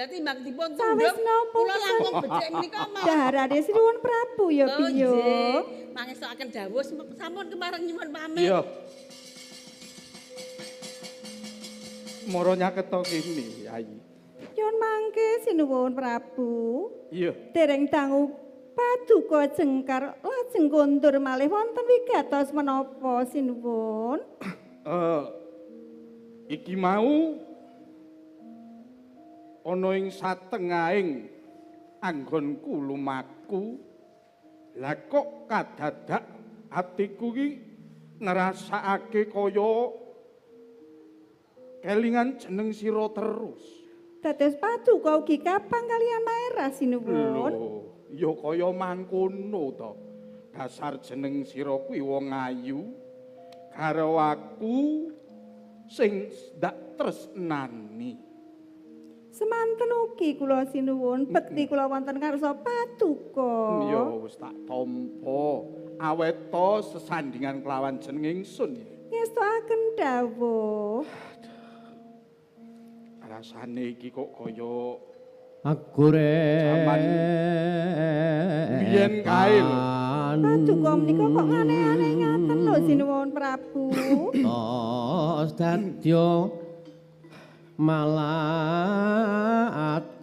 Lah timbang dipun tunduk kula langkung becik menika malah. Daharane Sinuwun Prabu ya Biyung. Mangestokaken dawuh sampun kemareng nyuwun pamit. Iya. Moro nyaketo kene, Yayi. Nyuwun mangke Sinuwun Prabu. Iya. Dereng dangu paduka jengkar lajeng kondur malih wonten wigatos menapa Sinuwun? Iki mau ana ing satengahing anggonku lumaku. Lah kok kadadak atiku iki ngrasakake kaya kelingan jeneng sira terus. Dados paduka ugi kapang kaliyan Maera Sinuwun. Lho, ya kaya mangkono to. Dasar jeneng sira kuwi wong ayu karo aku sing ndak tresnani. Semanten ugi kula Sinuwun, bekti kula wonten ngarsa paduka. Ya wis tak tampa. Awet to sesandingan kelawan jeneng ingsun. Ngestokaken dawuh. Rasane iki kok kaya agure jaman biyen kae lho. Paduka menika kok aneh-aneh ngaten lho Sinuwun Prabu. Tos dadya malat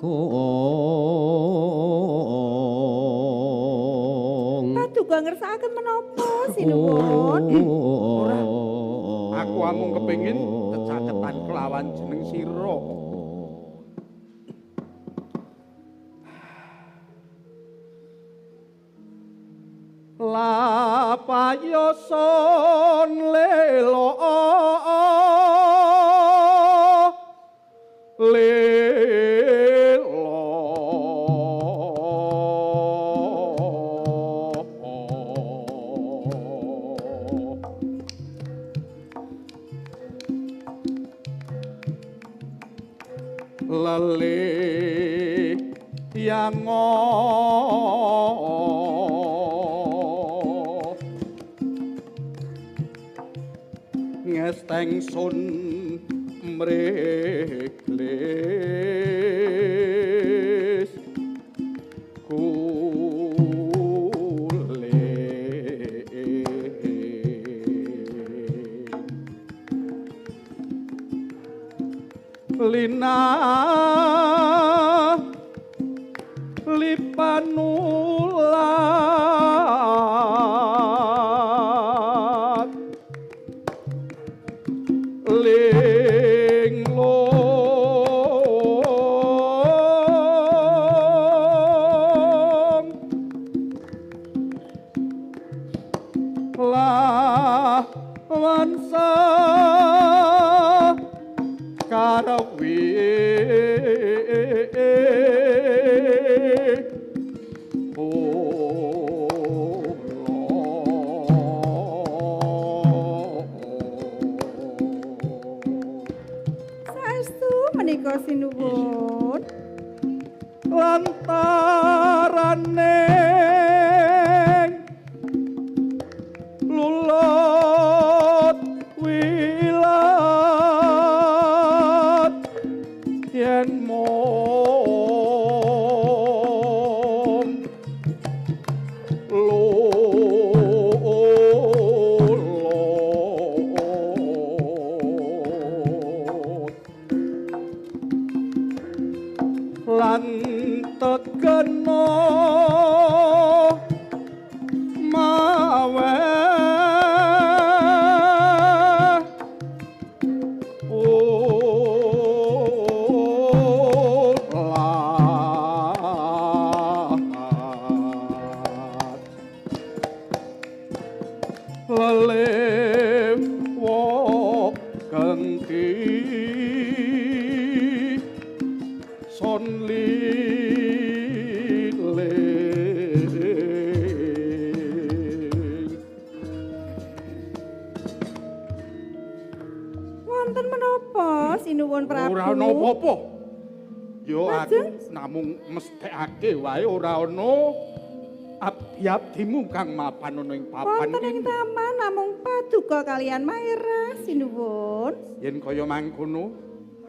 kong. Paduka ngersakaken menapa Sinuwun? Ora. Aku amung kepengin kecaketan kelawan jeneng sira. Lapayoson lelo lelo lele yang ngesteng sun mriklis kuling lina lipanulat ling long lawan sa karawi menika Sinuwun lantarane lulut wilat yen mung lulut lan tegena mawe ulat lelewo genti son liling. Wonten menapa Sinuwun Prabu? Ora ana apa-apa. Ya aku namung mesthekake wae ora ana abdi-abdimu kang mapan ana ing papan Wonten ing taman namung paduka kaliyan Maera Sinuwun. Yen kaya mangkono,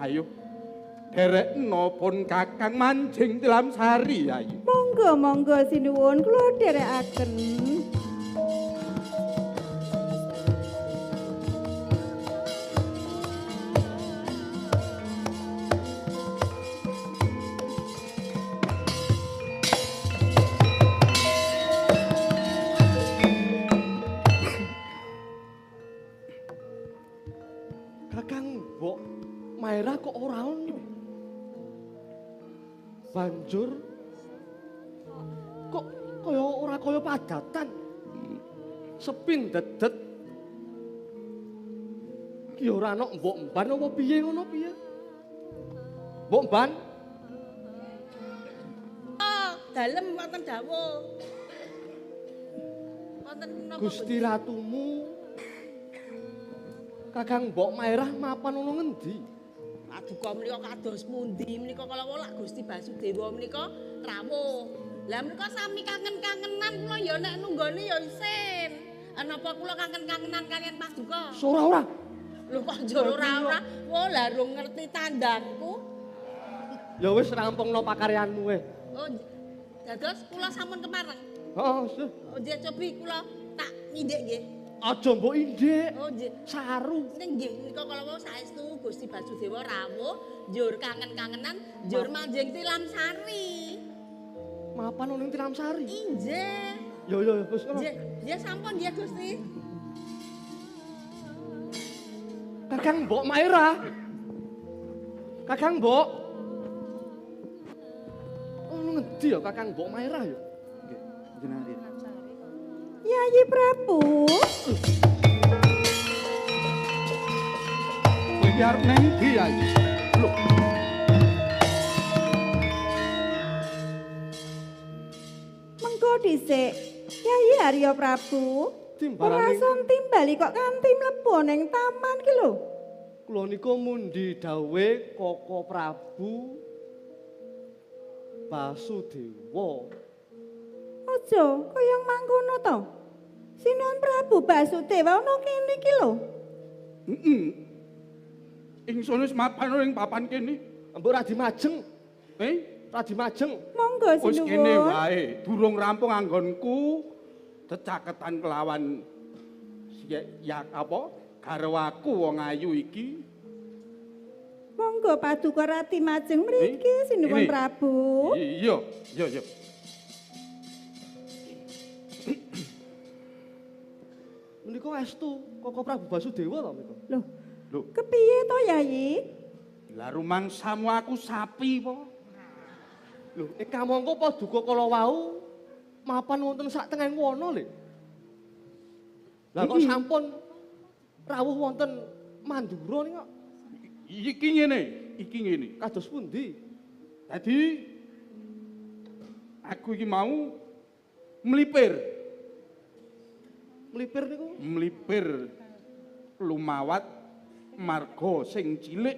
ayo Derekno pun Kakang manjing Tilamsari, Yai. Monggo monggo sinuwun kula dherekaken. Kakang Mbok Maerah kok ora ono. Banjur kok kaya ora kaya padatan. Sepi ndedet. Ki ora ana Mbok Mban apa piye ngono piye? Mbok Mban? Oh, dalem wonten dawuh. Wonten napa? Gusti Ratumu Kakang Mbok Maerah mapan ana ngendi? Paduka menika kados pundi menika kala wau lak Gusti Basudewa menika rawuh. Lah menika sami kangen-kangenan kula ya nek nunggone ya isin. Napa kula kangen-kangenan kalian paduka? Ora ora. Lho kok njur ora ora? Wah lah rung ngerti tandangku. Ya wis rampungno pakaryanmu we. Oh, dados kula sampun kemareng. Heeh, wis. Oh, nggih cobi kula tak nyindik nggih. Aja mbok indik. Oh nggih. Saru. Ning nggih menika kala wau saestu Gusti Basudewa rawuh njur kangen-kangenan njur manjing Tilamsari. Mapan ana ning Tilamsari. Injih. Ya ya ya wis kono. Nggih, nggih sampun nggih Gusti. Kakang Mbok Maerah. Kakang Mbok. Ono ngendi ya Kakang Mbok Maerah ya? Nggih, jenengan. Yayi Prabu. Kowe iki arep nang ndi, Yai? Lho. Mengko dhisik. Yayi Arya Prabu. Ora Timbalane timbali kok kanthi mlebu ning taman ki lho. Kula nika mundi dawuhe Koko Prabu Basudewa. Aja kaya mangkono to. Sinuwun Prabu Basudewa ana kene iki lho. Heeh. Ingsun wis mapan ing papan kene. Mbok Radi Majeng, Eh, Radi Majeng. Monggo wis kene sinuwun. wae, durung rampung anggonku cecaketan kelawan ya apa garwaku wong ayu iki. Monggo paduka Rati Majeng mriki sinuwun Ini. Prabu. Iya, iya, iya. Menika estu Koko Prabu Basudewa to menika. Lho, Lho, kepiye to Yayi? lah rumangsamu aku sapi po. Lho, kamangka paduka kala wau mapan wonten sak tengahing wana lho. Lah kok sampun rawuh wonten Mandura nika Iki ngene, iki ngene. kados pundi? Dadi aku iki mau mlipir, Mlipir niku mlipir lumawat marga sing cilik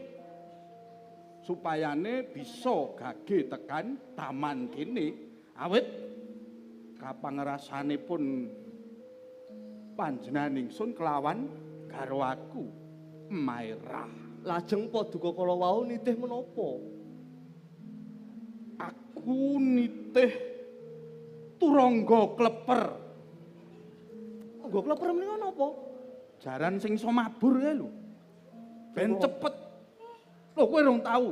supayane bisa gage tekan taman kene awit kapangrasanipun panjenengan ingsun kelawan garwaku Maerah. Lajeng paduka kala wau nitih menapa? Aku nitih turangga kleper. Nggo kleper menika napa? Jaran sing iso mabur kae lho. Ben cepet. Lho kowe rong tau.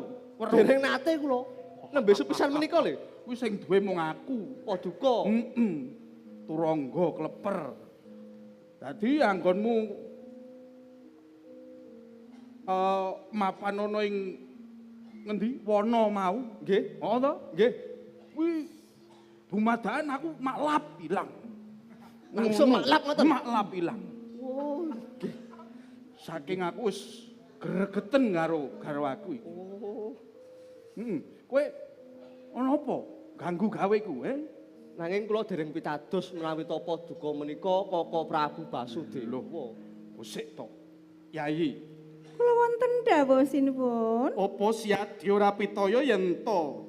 Dereng nate kula. Nembe sepisan menika lho. Kuwi sing duwe mung aku. Paduka. Heeh. Turangga kleper. Dadi anggonmu mapan ana ing ngendi? Wana mau. Nggih. Heeh to? Nggih. Kuwi dumadakan aku maklap ilang. Langsung maklap ngoten? Maklap ilang. Oh, nggih. Saking aku wis gregeten karo garwaku iki. Oh. Heeh. Kowe ana apa? Ganggu gaweku, eh? Nanging kula dereng pitados menawi ta paduka menika Koko Prabu Basudewa. Sik to. Yayi, Kula wonten dawuh sinuwun. apa siadi ora pitaya yen to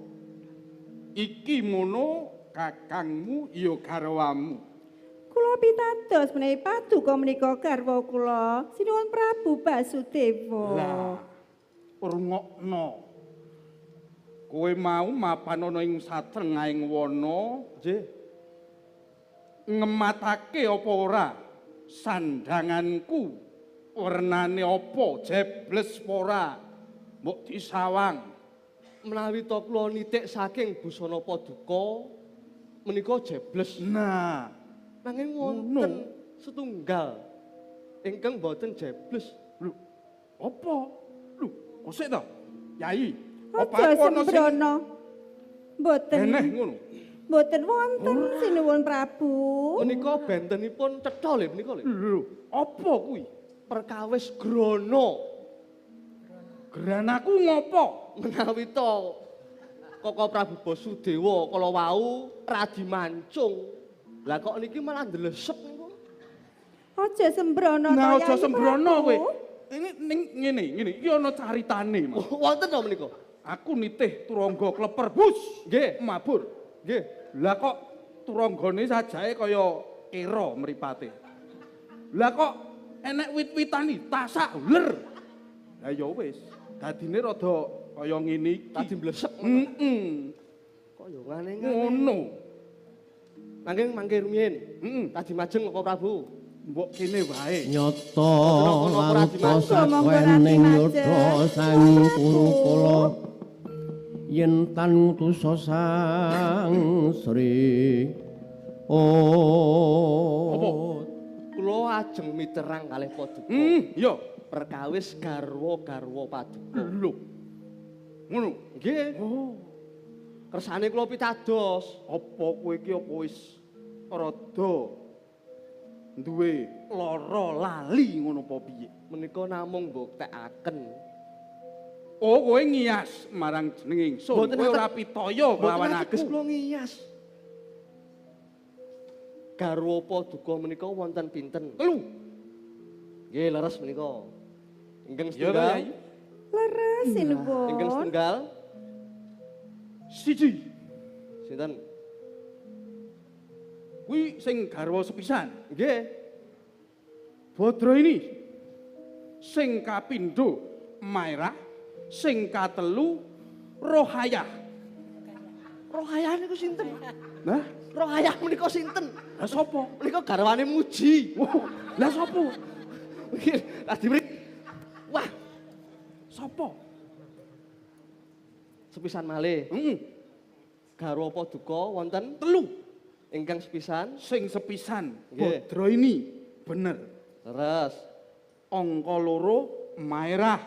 iki mono kakangmu ya garwamu. Kula pitados menawi paduka menika garwa kula sinuwun Prabu Basudewa. Lah, rungokno. Kowe mau mapan ana ing satrengahing wana, Nggih. Ngematake apa ora sandanganku wernane apa, jebles ora? Mbok disawang. Menawi to kula nitik saking busana paduka menika jebles. Nah, nanging wonten setunggal ingkang boten jebles. Lho, apa? Lho, kosek to? Yai, apa Aja aku ana sing sembrono. Mboten. eneh ngono? Mboten wonten sinuwun Prabu. Menika bentenipun cetha lho menika lho. Lho, apa kuwi? Perkawis grana. Granaku ngopo? Menawi to Koko Prabu Basudewa kala wau radi mancung. Lah kok niki malah ndelesep niku. Aja sembrono to. Nah, aja Yai sembrono Prabu. kowe. Ini ning ngene, ngene, iki ana caritane, Mas. Wonten to menika? Aku nitih turangga kleper bus. Nggih. Mabur. Nggih. Lah kok turanggane sajae kaya kera mripate. Lah kok enek wit-witan iki tasak ler. Lah ya wis, dadine rada kaya ngene iki. Tadi mblesep. Heeh. Kok ya ngane-ngane. Ngono. Mangke mangke rumiyin. Heeh. Tadi majeng Koko Prabu. Mbok kene wae. Nyata Radi laruta Monggo, sakwening Radi yudha Majeng. sang Kurukula yen tan ngutusa Sang Sri. Oh. Apa? Kula ajeng miterang kalih paduka. Iya. Perkawis garwa-garwa paduka. Lho. Ngono. Nggih. Oh. Kersane kula pitados. Apa kowe iki apa wis rada duwe lara lali ngono apa piye? Menika namung mbuktekaken. Oh, kowe ngiyas marang jeneng ingsun. Mboten Kowe ora atek- pitaya kelawan Mboten ateges aku. kula ngiyas. Garwa paduka menika wonten pinten? Telu. Nggih, leres menika. Ingkang Ya ta, setunggal, Yai? Leres sinuwun. ingkang setunggal Siji. sinten? Kuwi sing garwa sepisan. Nggih. Badra ini sing kapindho Maerah, sing katelu Rohayah. Rohayah niku sinten? Lah, Rohayah menika sinten? lah sapa? Menika garwane Muji. Wah, lah sapa? Nggih, lagi mriki. Wah, Sapa? sepisan malih. Heeh, Garwa paduka wonten telu. ingkang sepisan. Sing sepisan Nggih. Badra ini bener. Leres, Angka loro Maerah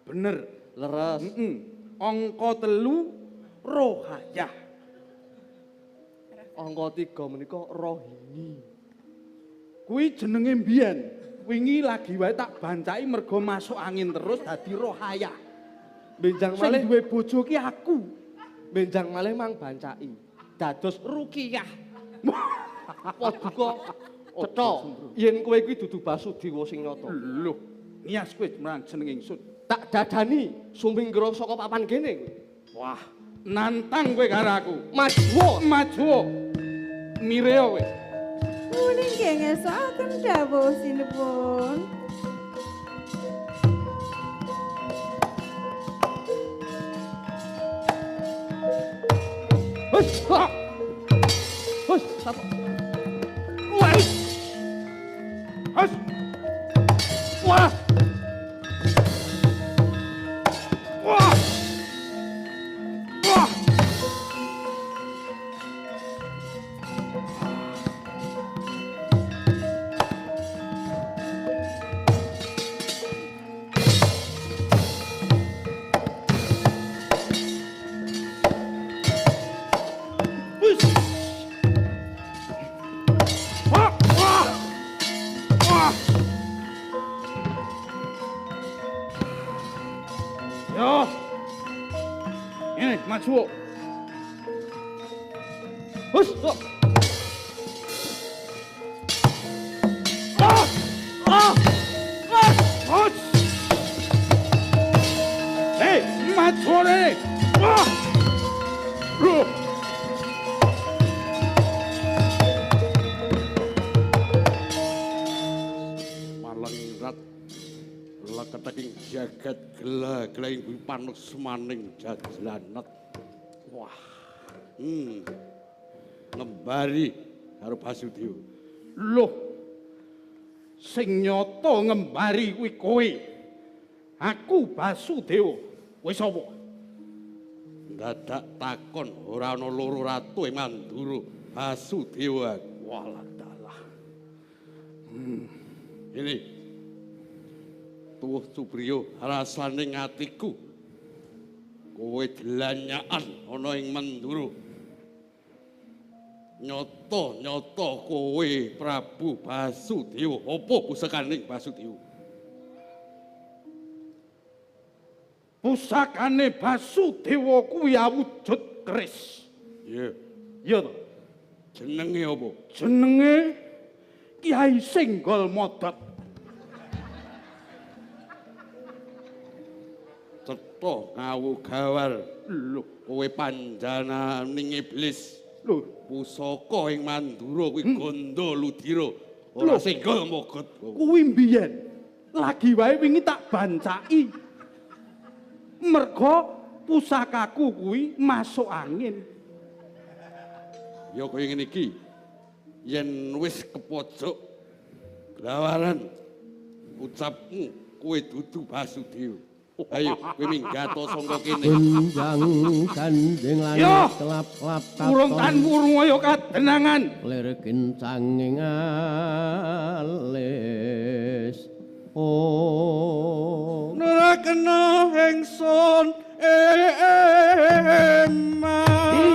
bener. leres. Heeh. Angka telu Rohayah. Angka 3 menika Rohini. Kuwi jenenge mbiyen. Wingi lagi wae tak bancai mergo masuk angin terus dadi Rohayah. Benjang Sing malih, duwe bojo ki aku. benjang malih mang bancai. Dados Ruqyah. Paduka cetha yen kowe kuwi dudu Basudewa sing nyata. Lho, nias kowe marang jeneng ingsun. Tak dadani suminggra saka papan kene kowe. Wah, nantang kowe karo aku. Majuwa. Maju. Mireo kowe. Muni nggih ngersakaken dawuh sinuwun. Hus. ha. Hus, sapa? Wah. Hus. Wah. Wah. Wah. Hus. Wah. Wah. Wah. Yo. Ini maju. Hus. kok. Ah! Ah! Ah! Hus. Hei, maju rene. Wah. Loh. Malengrat leketeking jagat gela-gelaing kuwi paneksmaning jajlanet. Wah, Ngembari karo Basudewa. Loh. Sing nyata ngembari kuwi kowe. Aku Basudewa. Kowe sapa? Dadak takon ora ana loro ratu ing Mandura. Basudewa aku. Walah dalah. Ini tuwuh Subriyo rasane atiku. Kowe dlanyakan ana ing Mandura. Nyata-nyata kowe Prabu Basudewa. Apa pusakaning Basudewa? Pusakane Basudewa kuwi awujud keris. Iya. Iya to? Jenenge apa? Jenenge Kyai Senggol Modot. Cetha ngawu gawar. Lho, Kowe panjananing iblis. Lho, Pusaka ing Mandura kuwi Ganda Ludira. Ora Lho. senggol mogot. Kuwi mbiyen. Lagi wae wingi tak bancaki. Mergo pusakaku kuwi masuk angin. Ya kaya ngene iki. Yen wis kepojok glawaran ucapmu kowe dudu Basudewa. Ayo kowe minggat saka kene. Gunjang gandeng Yo! langit kelap-kelap Urung tan katon wurung kaya kadenangan. lir kincanging alis. Oh, Ora kena ingsun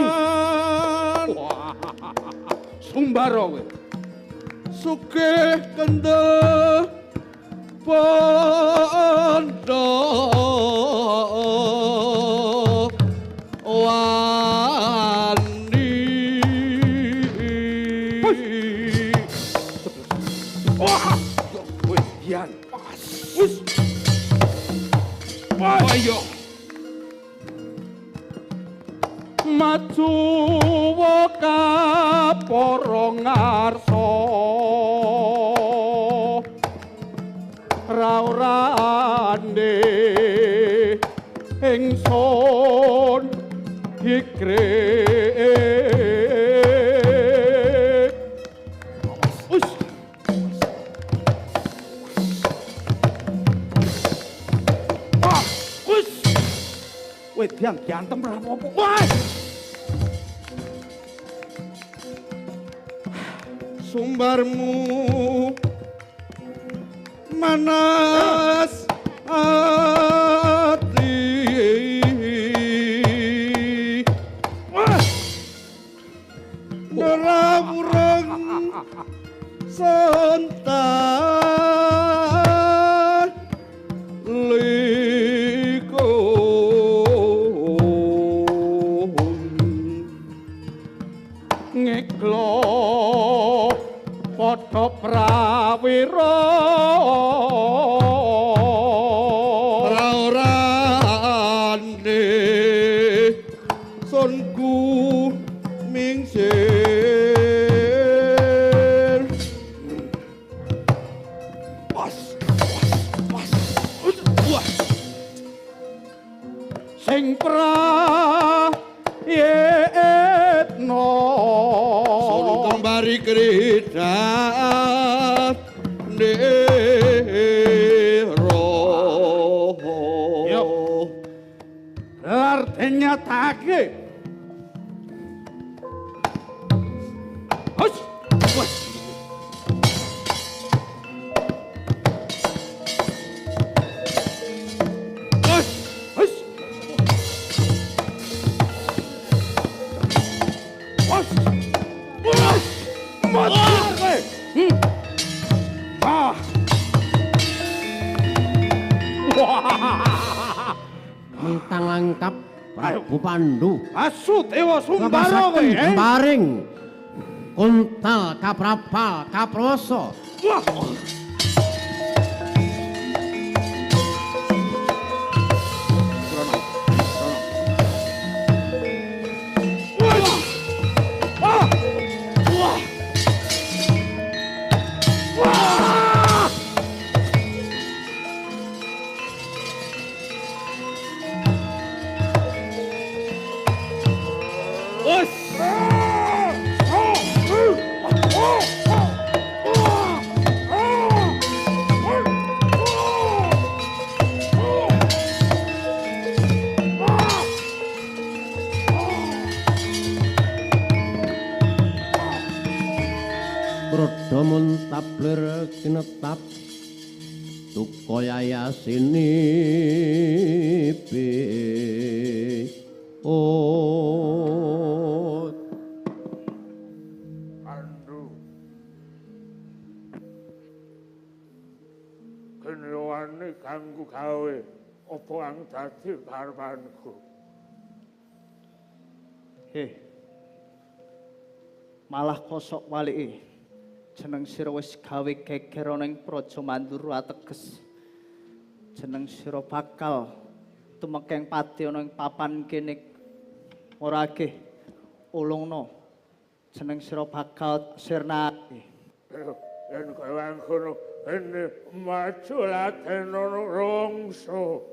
eman. Sumbara kowe. Sugih kendel bondo wani. Wah, kowe dian. Wis. Wah, ayo. Maju kapara ngarsa. Raurane ingsun dikrek. Wis. Wah, wis. Kowe diang diantem ora apa-apa. Wah. Sumbarmu manas ati. Wah. Ora wurung sontan likun. Ngeklo padha prawira. Ora-orane sonku mingsir. Pas, pas, pas. Wah. Sing prayitna. Sun kembari kridat nero. Yo. Lar dinyatake. Hus. Wes. Hus. Hus. Wes. Wes. Mati kowe. Ah. Wah. Mentang langkap Prabu Pandu. Basudewa Sumbara kowe, Lepasaken eh? Baring kuntal kaprapal kaproso. Wah. Wah. Wah. Wah. Tinetap duka yayasini oh Pandu kene kanggo gawe apa ang dadi karepanku. Heh. Malah kosok walike. Jeneng sira wis gawe geger ana ing Praja Mandura ateges. Jeneng sira bakal tumekeng pati ana ing papan kene. Ora akeh ulungna. Jeneng sira bakal sirnake. Yen kowe ngono ene maju laten ana rongso.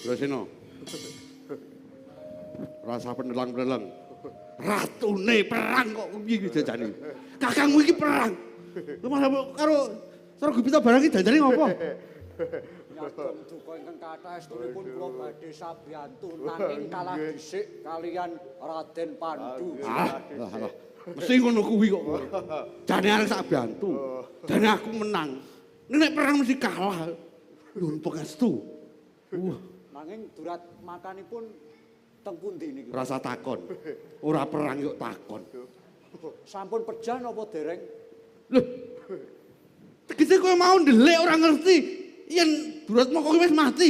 Brasena. Rasa penelang-penelang. Ratune perang kok piye iki jajane? Kakangmu iki perang. Lu malah karo Sargupita barang iki jajane ngopo? Nyadong duka ingkang kathah estunipun kula badhe sabiyantu nanging kalah dhisik kaliyan Raden Pandu. Ah, mesti ngono kuwi kok. Jane arep sabiyantu. Jane aku menang. Nek perang mesti kalah. Nyuwun pangestu. Wah. Nanging durat makanipun teng pundi niki? Rasa takon. Ora perang yuk takon. Sampun pejah napa dereng? Lho. Tegese kowe mau ndelik ora ngerti yen Duratmaka kuwi wis mati.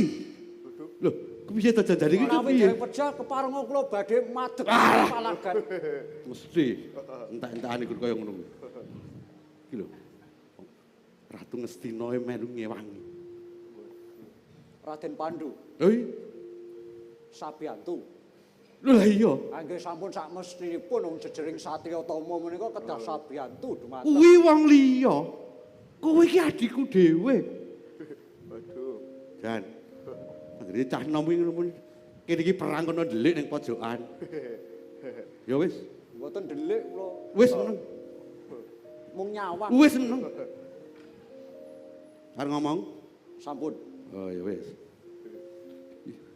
Lho, kepiye ta jajane iki Menawi kepiye? dereng pejah keparenga kula badhe madeg palagan. Mesti entek-entekane iku kaya ngono kuwi. Iki lho. Ratu Ngastina melu ngewangi. Raden Pandu. Lho Sabiyantu. Lho lah iya. Angge sampun sak mestinipun wong jejering satriya tama menika kedah sabiyantu dumateng. Kuwi wong liya. Kowe iki adikku dhewe. Waduh. Jan. Anggere cah nom iki ngono kene iki perang kono ndelik ning pojokan. Ya wis. Mboten ndelik kula. Wis meneng. Mung nyawang. Wis meneng. Arep ngomong? Sampun. Oh ya wis.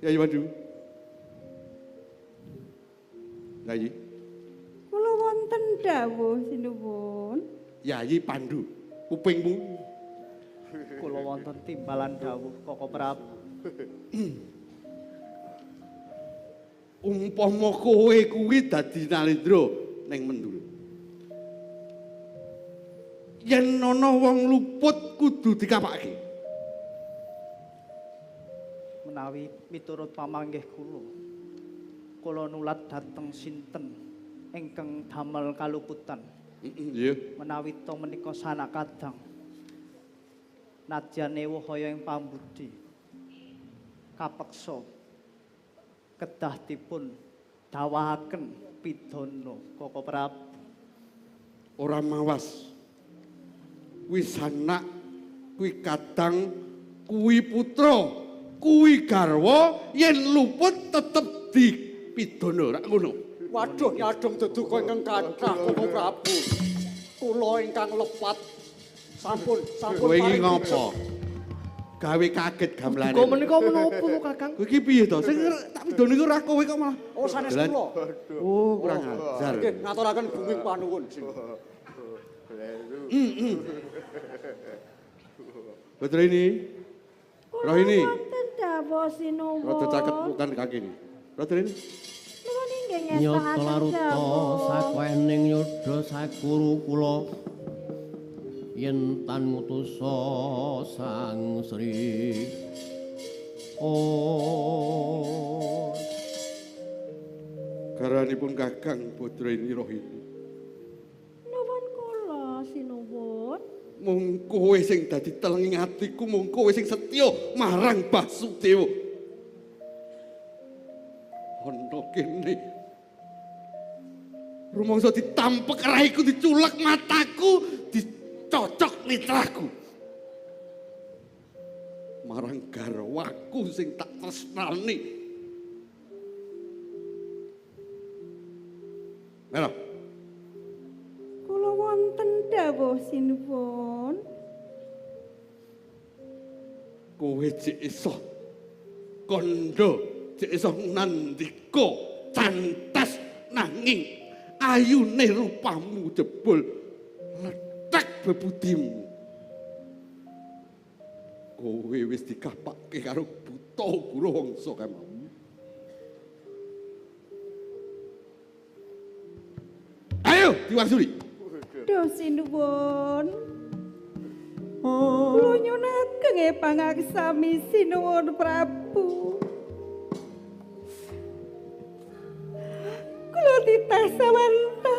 Ya ya Pandu. Yayi. Kula wonten dawuh sinuwun. Yayi Pandu. Kupingmu. Kula wonten timbalan dawuh Koko Prabu. Umpama kowe kuwi dadi Nalendra ning Mendura. Yen ana wong luput kudu dikapake. Menawi miturut pamanggih kula, kula nulat dhateng sinten ingkang damel kaluputan. Nggih. Menawi to menika sanak kadang. Nadyan ewuh kaya ing pambudi. Kapeksa kedah dipun dawahaken pidana Koko Prabu. Ora mawas. Kuwi sanak, kuwi kadang, kuwi putra, kuwi garwa yen luput tetep dipidana rak ngono. Waduh nyadong deduka ingkang kathah Koko Prabu. Kula ingkang lepat sampun Kowe iki ngopo? Gawe kaget gamelane. Duka menika menapa to Kakang? Kowe iki piye to? Sing tak pidana iku ora kowe kok malah. Oh sanes kula. Oh, kurang ajar. Nggih, ngaturaken bumi panuwun. Betul ini. Rohini. Wonten dawuh sinuwun. Rada caket bukan kaki ini. Rada ini. Nuwun inggih Nyata ngestokaken laruta dawuh. sakwening yudha sakuru kula yen tan ngutusa Sang Sri. Oh. Garanipun Kakang Putra ini Rohini. Nuwun kula sinuwun. Mung kowe sing dadi telenging atiku, mung kowe sing setya marang Basudewa. Ana kene. Rumangsa ditampek raiku, diculek mataku, dicocok litraku. Marang garwaku sing tak tresnani. Melo, Kula wonten dawuh sinuwun. Kowe jek iso kandha, jek iso nandika cantas nanging ayune rupamu jebul lethek bebudimu. Kowe wis dikapake karo buta guru wangsa kae mau. Ayo diwangsuli. Duh sinuwun. Kula nyuwunaken pangaksami sinuwun Prabu. Kula titah sawantah